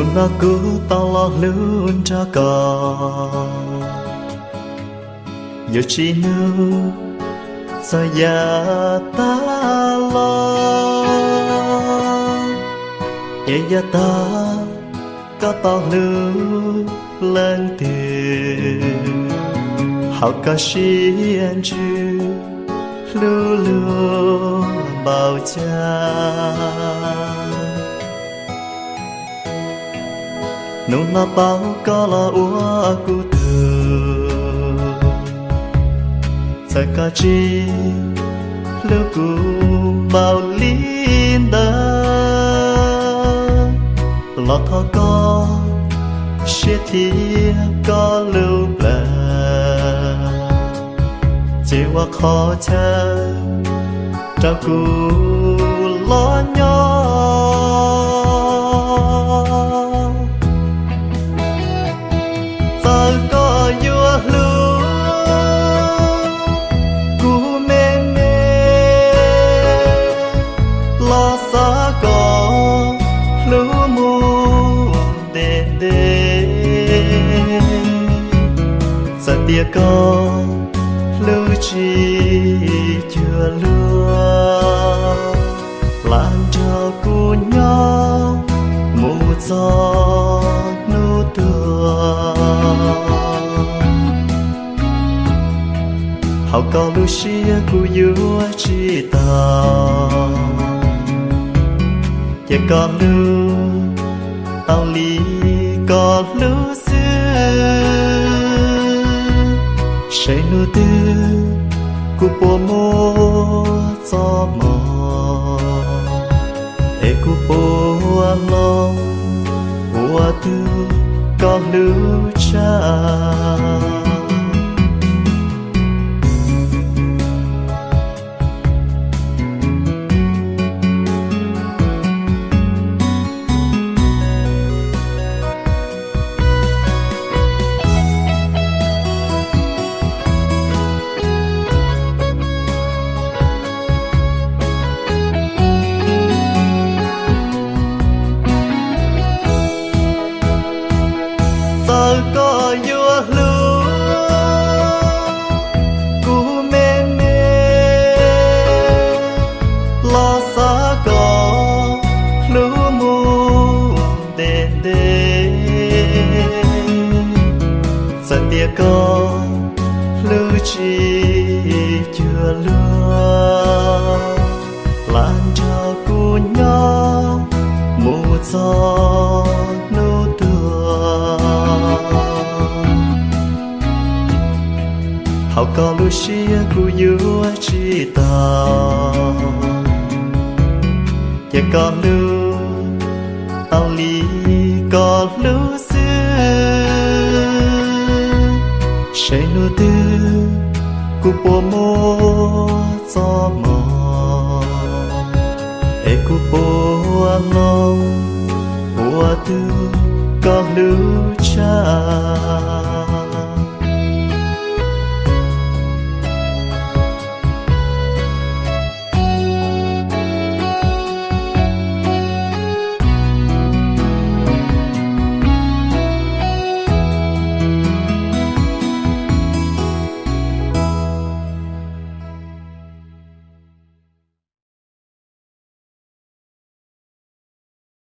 Hnub no kuv tau los hlub nrog koj, yuav tsis nug txog yav tag los, es yav tag koj tau hlub leej twg, hauv koj siab ntsws hlub luag npaum cas. Hnub no paub koj los ua kuv tug, txawm koj tsis hlub kuv npaum li ntawd, los thov koj siab thiab koj lub plawv, ces ua qhov chaw rau kuv los nyob. Txawm koj yuav hlub kuv me me, los xav kom hlub mus ntev ntev. Txawm tias koj hlub tsis cuag luag, plam nrog kuv nyob mus txog hnub tuag. Hauv koj lub siab kuv yuav tsis tau, cia koj hlub tau li koj hlub xwb. Saib hnub twg kuv puas muaj txoj hmoo, es kuv puas los ua tus koj hlub tshaj. Txawm koj yuav hlub kuv me me, los xav kom hlub mus ntev ntev. Txawm tias koj hlub tsis cuag luag, plam nrog kuv nyob mus txog hnub tuag. Hauv koj lub siab kuv yuav tsis tau, cia koj hlub tau li koj hlub xwb. Saib hnub twg kuv puas muaj txoj hmoo, es kuv puas